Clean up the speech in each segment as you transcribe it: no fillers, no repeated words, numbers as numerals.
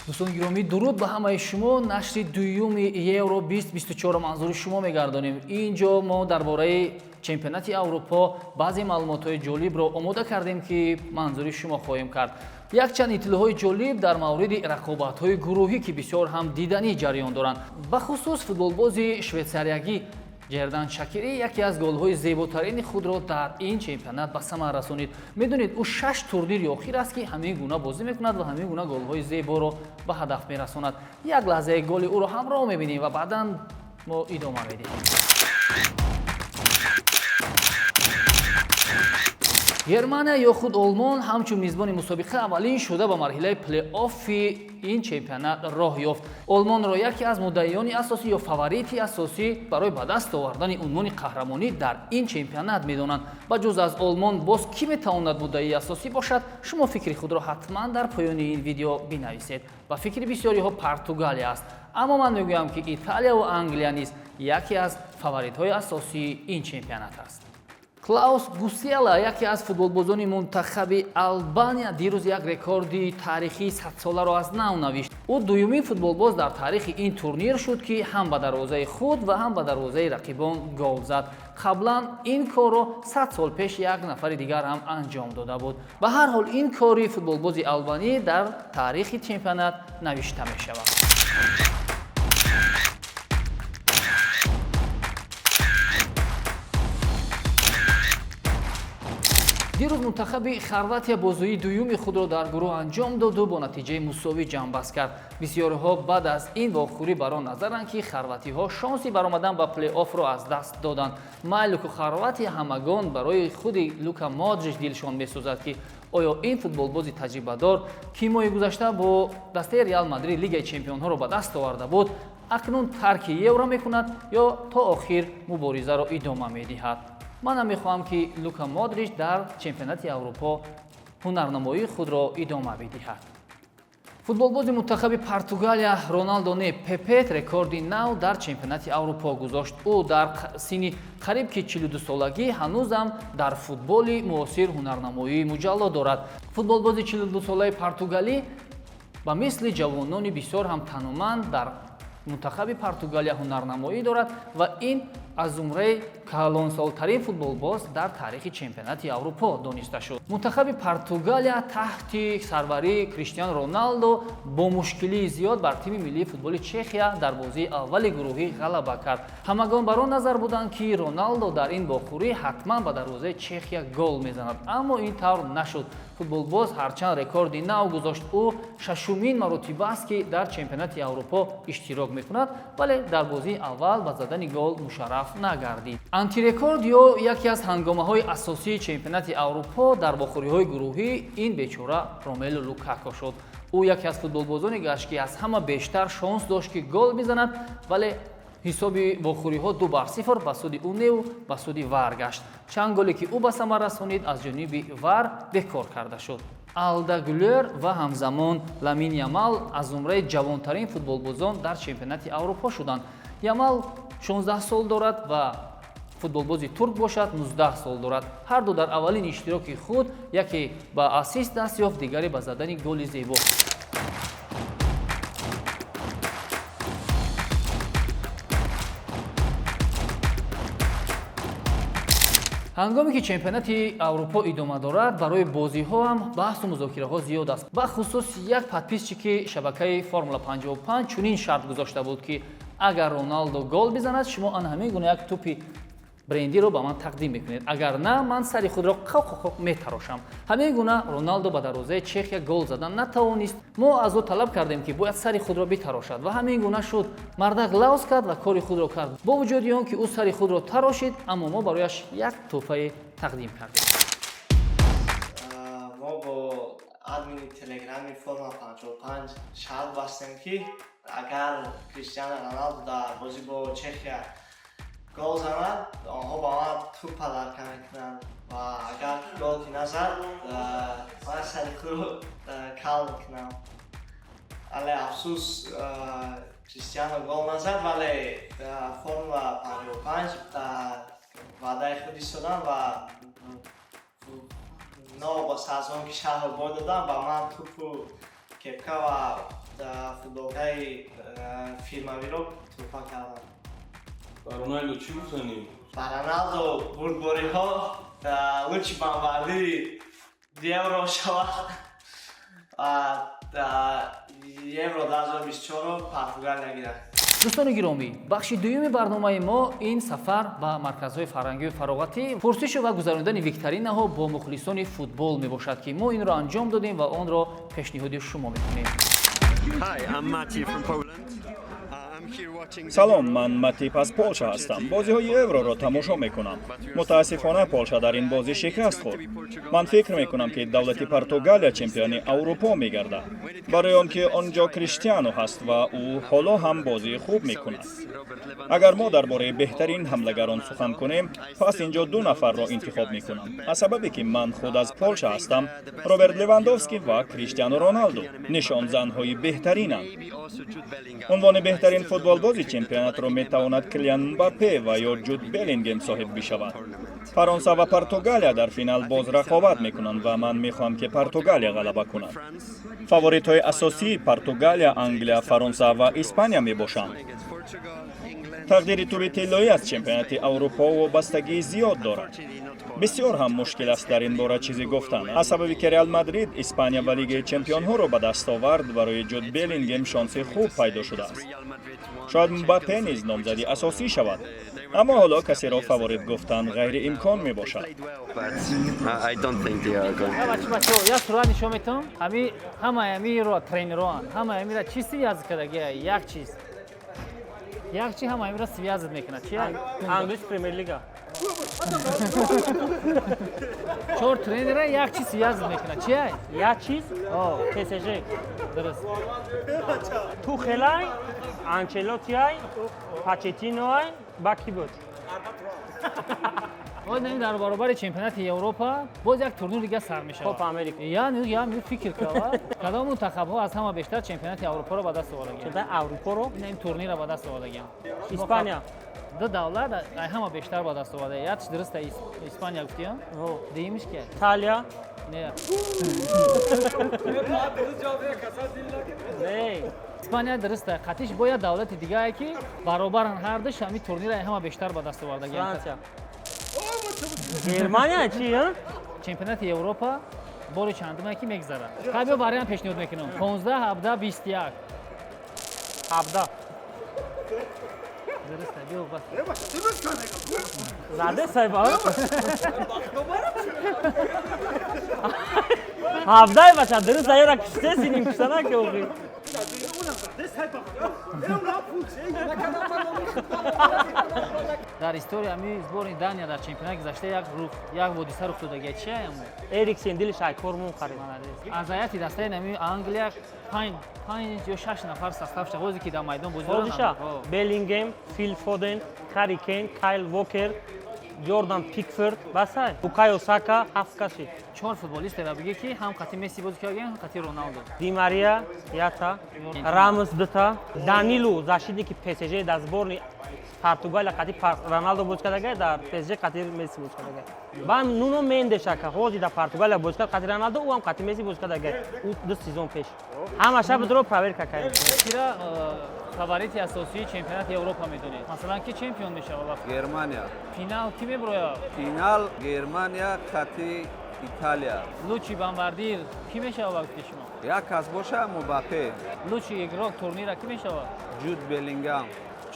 Дӯстони гиромӣ, дуруд ба ҳамаи шумо. Нашри дуюми Евро 2024 манзури шумо мегардонем. Ин ҷо мо дар бораи чемпионати Аврупо баъзе маълумотҳои ҷолибро омода кардем, ки манзури шумо хоҳем кард. Якчанд иттилоъҳои ҷолиб дар мавриди рақобатҳои гурӯҳӣ, ки бисёр ҳам диданӣ ҷараён доранд. Бахусус футболбози швейтсариягӣ Ҷердан Шакирӣ яке аз голҳои зеботарини худро дар ин чемпионат ба самар расонид. Медонед, ӯ шаш турнири охир аст, ки ҳамин гуна бозӣ мекунад ва ҳамин гуна голҳои зеборо ба ҳадаф мерасонад. Як лаҳзаи голи ӯро ҳамроҳ мебинем ва баъдан мо идома медиҳем. Германия ё худ Олмон ҳамчун мизбони мусобиқа аввалин шуда ба марҳилаи плей-оффи ин чемпионат роҳ ёфт. Олмонро яке аз муддаиёни асосӣ ё фаворити асосӣ барои ба даст овардани унвони қаҳрамонӣ дар ин чемпионат медонанд. Ба ҷуз аз Олмон боз кӣ метавонад муддаии асосӣ бошад? Шумо фикри худро ҳатман дар поёни ин видео бинависед. Ба фикри бисёриҳо, Португалия аст, аммо ман мегӯям, ки Италияву Англия низ яке аз фаворитҳои асосии ин чемпионат аст. Клаус Гусела, яке аз футболбозони мунтахаби Албания, дирӯз як рекорди таърихии садсоларо аз нав навишт. Ӯ дуюмин футболбоз дар таърихи ин турнир шуд, ки ҳам ба дарвозаи худ ва ҳам ба дарвозаи рақибон гол зад. Қаблан ин корро 100 сол пеш як нафари дигар ҳам анҷом дода буд. Ба ҳар ҳол, ин кори футболбози албанӣ дар таърихи чемпионат навишта мешавад. Дирӯз мунтахаби Хорватия бозии дуюми худро дар гурӯҳ анҷом доду бо натиҷаи мусовӣ ҷамъбаст кард. Бисёриҳо баъд аз ин вохӯрӣ бар он назаранд, ки хорватиҳо шонси баромадан ба плей-оффро аз даст доданд. Майлу ку Хорватия, ҳамагон барои худи Лука Модрич дилшон месӯзад, ки оё ин футболбози таҷрибадор, ки моҳи гузашта бо дастаи Реал Мадрид Лигаи чемпионҳоро ба даст оварда буд, акнун тарки Евро мекунад ё то охир муборизаро идома медиҳад. Манам мехоҳам, ки Лука Модрич дар чемпионати Аврупо ҳунарнамоии худро идома бидиҳад. Футболбози мунтахаби Португалия Роналдо, не, Пепе, рекорди нав дар чемпионати Аврупо гузошт. Ӯ дар синни қариб ки 42-солагӣ ҳанӯзам дар футболи муосир ҳунарнамоии муҷалло дорад. Футболбози 42-солаи португалӣ ба мисли ҷавонони бисёр ҳам тануманд дар мунтахаби Португалия ҳунарнамоӣ дорад ва ин аз зумраи калонсолтарин футболбоз дар таърихи чемпионати Аврупо дониста шуд. Мунтахаби Португалия таҳти сарварии Криштиану Роналдо бо мушкилии зиёд бар тими миллии футболи Чехия дар бозии аввали гурӯҳӣ ғалаба кард. Ҳамагон бар он назар буданд, ки Роналдо дар ин вохӯрӣ ҳатман ба дарвозаи Чехия гол мезанад, аммо ин тавр нашуд. Футболбоз ҳарчанд рекорди нав гузошт, ӯ шашумин маротиба аст, ки дар чемпионати Аврупо иштирок мекунад, вале дар бозии аввал ба задани гол мушарраф нагардид. Антирекорд ё яке аз ҳангомаҳои асосии чемпионати Аврупо дар вохӯриҳои гурӯҳӣ ин бечора Ромелу Лукако шуд. Ӯ яке аз футболбозоне гашт, ки аз ҳама бештар шонс дошт, ки гол бизанад, вале ҳисоби вохӯриҳо 2-0 ба суди ӯ неву ба суди ВАР гашт. Чанд голе, ки ӯ ба самар расонид, аз ҷониби ВАР бекор карда шуд. Арда Гулер ва ҳамзамон Ламин Ямал аз зумраи ҷавонтарин футболбозон дар чемпионати Аврупо шуданд. Ямал 16 сол дорад ва футболбози турк бошад, 19 сол дорад. Ҳарду дар аввалин иштироки худ яке ба ассист даст ёфт, дигаре ба задани голи зебо. Ҳангоме ки чемпионати Аврупо идома дорад, барои бозиҳо ҳам баҳсу музокираҳо зиёд аст. Бахусус як подписчики шабакаи Формула 55 чунин шарт гузошта буд, ки агар Роналдо гол бизанад, шумо ан ҳамин гуна як тӯпи брендиро ба ман тақдим мекунед, агар на, ман сари худро қоқоқоқ метарошам. Ҳамин гуна Роналдо ба дарвозаи Чехия гол задан натавонист. Мо аз ӯ талаб кардем, ки бояд сари худро битарошад, ва ҳамин гуна шуд. Мардак лавз кард ва кори худро кард. Бо вуҷуди он ки ӯ сари худро тарошид, аммо мо барояш як тӯҳфае тақдим кардем. Мо бо админи телеграми Формула 55 шарт бастем, ки агар Криштиану Роналдо дар бозӣ бо Чехия гол занад, онҳо ба ман туп подарка мекунанд ва агар гол ки назад, ман сари худро кал мекунам. Вале афсӯс, Криштиано гол назад, вале Формула 55 дар ваъдаи худ истоданд ва новобаста аз он ки шаҳрро бой додам, ба ман тупу кепка ва Футболкаи фирмавиро тӯҳфа карданд. Ба Роналдо чӣ гуфтанӣ? Ба Роналдо бурдбориҳо, лучший бомбардири Евро шавад ва Евро 2024 Португалия гирад. Дӯстони гиромӣ, бахши дуюми барномаи мо ин сафар ба марказҳои фарҳангию фароғатӣ, пурсишу ва гузарондани викторинаҳо бо мухлисони футбол мебошад, ки мо инро анҷом додем ва онро пешниҳоди шумо мекунем. Hi, I'm Matty from Poland. I'm here watching the Салом, ман Матип аз Полша ҳастам. Бозиҳои Евроро тамошо мекунам. Мутаассифона, Полша дар ин бозӣ шикаст хӯрд. Ман фикр мекунам, ки давлати Португалия чемпиони Аврупо мегардад, барои он ки он ҷо Криштиану ҳаст ва ӯ ҳоло ҳам бозии хуб мекунад. Агар мо дар бораи беҳтарин ҳамлагарон сухан кунем, пас ин ҷо ду нафарро интихоб мекунам, аз сабабе ки ман худ аз Полша ҳастам: Роберт Левандовский ва Криштиану Роналду нишонзанҳои беҳтаринанд. Унвони беҳтарин футболбози чемпионатро метавонад Килиан Мбаппе ва ё Ҷуд Беллингем соҳиб бишавад. Фаронса ва Португалия дар финал боз рақобат мекунанд ва ман мехоҳам, ки Португалия ғалаба кунад. Фаворитҳои асосии Португалия, Англия, Фаронса ва Испания мебошанд. Тақдири тӯби тиллоӣ аз чемпионати Аврупо вобастагии зиёд дорад. Бисёр ҳам мушкил аст дар ин бора чизе гуфтан. Аз сабаби ки Реал Мадрид Испания ва Лигаи чемпионҳоро ба даст овард, барои Ҷуд Беллингем шонси хуб пайдо шудааст. Шояд Мбаппе низ номзади асосӣ шавад, аммо ҳоло касеро фаворит гуфтан ғайриимкон мебошад. But I don't think they are going to. Бачаҳо, як сурат нишон метавам. Ҳами ҳамаи ҳамиро тренероанд, ҳамаи ҳамира чӣ связь кардагия? Як чиз, як чи ҳамаи ҳамира связь мекунад, чи? Англис Премер-лига. Чор тренера як чи связь мекунад, чи? Як чиз? О. ПСЖ. Дуруст. Тухелай, Анчелотиай, Почеттиноай, ба ки буд? Боз дар баробари чемпионати Европа боз як турнир дига сар мешавад. Копа Америка. Яъне я фикр кава, кадом мунтахабҳо аз ҳама бештар чемпионати Аврупоро ба даст овардагианд? Чемпионати Аврупоро? Ин турнирро ба даст овардагианд. Испания. Ду давлат ай ҳама бештар ба даст оварда. Як чиз дуруста, Испания гуфтиям, дуюмиш ки? Италия. Не. Не. Испания дуруста, қатиш бо як давлати дигае, ки баробаран ҳардуш, ҳамин турнирро ай ҳама бештар ба даст овардагианд. Франсия. Германия чи? А? Чемпионати Европа бори чандуме ки мегзарад? Қабиё вариант пешниҳод мекунам: 15, 17, 21. 17. Дуруста, биё бас. Заде сайба. 17 бача, дуруст аяра киште синим киштана ки охи. Дар история ҳами сборни Дания дар чемпионати гузашта як рух, як ҳодиса рух додагия, чи аяму? Эриксен дили шайкор мон харид. Аз ҳайати дастаи нами Англия панҷ ё шаш нафар состав шуда, ҳозе ки дар майдон бозӣ доранд. Бозиша Беллингем, Фил Фоден, Харри Кейн, Кайл Вокер, Ҷордан Пикфорд, басай. Букайо Сака, ҳафт кашид. Чор футболистеро бигӣ, ки ҳам қати Месси бозӣ кардагиан, ҳам қати Роналдо. Ди Мария, ята, Рамос дута, Данилу, защитники ПСЖ дар сборни Португалия қати Роналдо бозӣ кардагай, дар ПСЖ қати Месси бозӣ кардагай. Ба Нуно Мендеш ака, ҳозир дар Португалия бозӣ кард қати Роналдо, ӯ ҳам қати Месси бозӣ кардагай. Ӯ ду сезон пеш. Ҳамаша бидро проверка кардем. Кира фаворити асосии чемпионати Европа медонед? Масалан, ки чемпион мешавад вақт? Германия. Финал ки меброяд? Финал Германия қати Италия. Лучший бомбардир ки мешавад ба гуфти шумо? Як кас боша, Мбаппе. Лучший игрок турнира ки мешавад? Ҷуд Беллингам.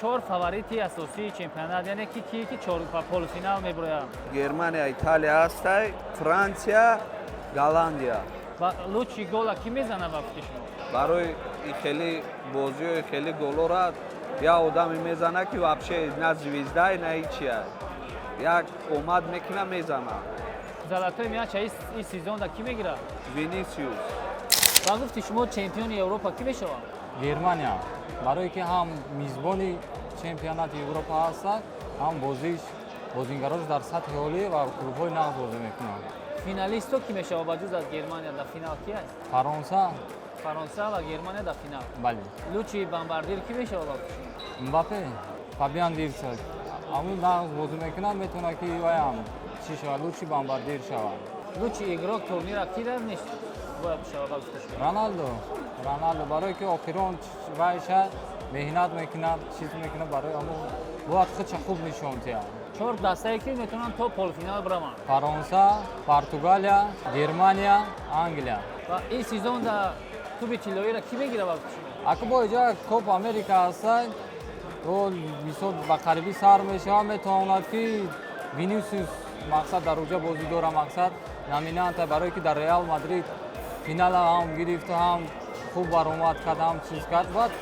Чор фаворити асосии чемпионат, яъне ки чор ба полуфинал меброянд? Германия, Италия ҳастай, Франсия, Голландия. Ва лучший гола ки мезанад ба гуфти шумо? Барои и хеле бозиҳои хеле голора як одаме мезана, ки вообще на звезда, на ҳичия. Як омад мекуна, мезана. Золотой мяча ин сезонда ки мегирад? Винисиус. Ба гуфти шумо, чемпиони Европа ки мешавад? Германия, барое ки ҳам мизбони чемпионати Европа ҳастад, ҳам бозиш бозингарош дар сатҳи олӣ ва клубҳои нағз бозӣ мекунанд. Финалисто ки мешавад? Ба ҷуз аз Германия дар финал ки аст? Фаронса. Фаронса ва Германия дар финал. Бале. Лучший бомбардир ки мешавад ба гуфти шумо? Мбаппе, Фабиан Вирца, ҳамун нағз бозӣ мекунад, метавонад ки ваям чӣ шавад, лучший бомбардир шавад. Лучший игрок турнира ки дар нест бояд бишавад ба гуфти шумо? Роналдо. Роналдо, барое ки охирон вайша меҳнат мекунад, чиз мекунад, барои ҳамо бояд худша хуб нишон диҳад. Чор дастае ки метавонанд то полуфинал бираванд? Фаронса, Португалия, Германия, Англия. Ва ин сезон дар туби тиллоиро кӣ мегирад ба шумо? Аку бо иҷа Копа Америка ҳаста, о мисол ба қарибӣ сар мешавад, метавонад ки Винисиус, мақсад, дар уҷа бозӣ дора, мақсад, номинанта, барое ки дар Реал Мадрид финала ҳам гирифту, ҳам хуб баромад кард, ҳам чиз кард. Баъд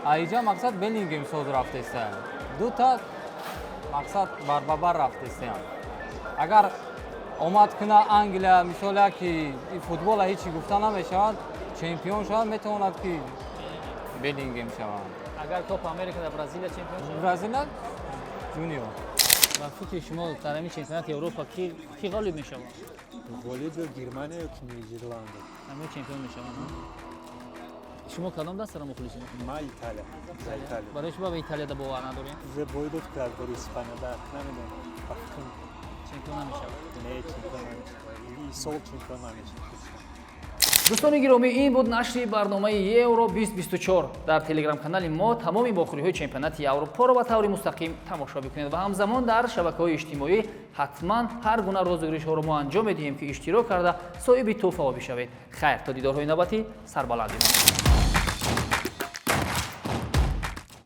аиҷа, мақсад, Беллингем соз рафтеста, дута, мақсад, барбабар рафтестаям. Агар омад куна Англия, мисол, яки футбола ҳечи гуфта намешавад, чемпион шавад, метавонад ки Беллингем шавад. Агар Копа Америка дар Бразилия чемпион шавад? Бразилия Ҷуниор. Ба фикри шумо, дар ҳамин чемпионати Европа ки ғолиб мешавад? Ғолиб ё Германия, ё ки Нидерландия. Ҳамин чемпион мешаванд. Шумо кадом дастаро мухлисӣ мекунед? Ман Италия, за Италия. Барои шумо ба Италияда бовар надорем? Уже бой дод ки дар бори Испания, да, намедонам, ба фикрам. Чемпион намешавад? Не, чемпион намешавад, исол чемпион намешавад. Дӯстони гиромӣ, ин буд нашри барномаи Евро 2024. Дар телеграм-канали мо тамоми вохӯриҳои чемпионати Аврупоро ба таври мустақим тамошо бикунед ва ҳамзамон дар шабакаҳои иҷтимоӣ ҳатман ҳар гуна розыгрышҳоро мо анҷом медиҳем, ки иштирок карда, соҳиби тӯҳфаҳо бишавед. Хайр, то дидорҳои навбатӣ, сарбаланд бимонед.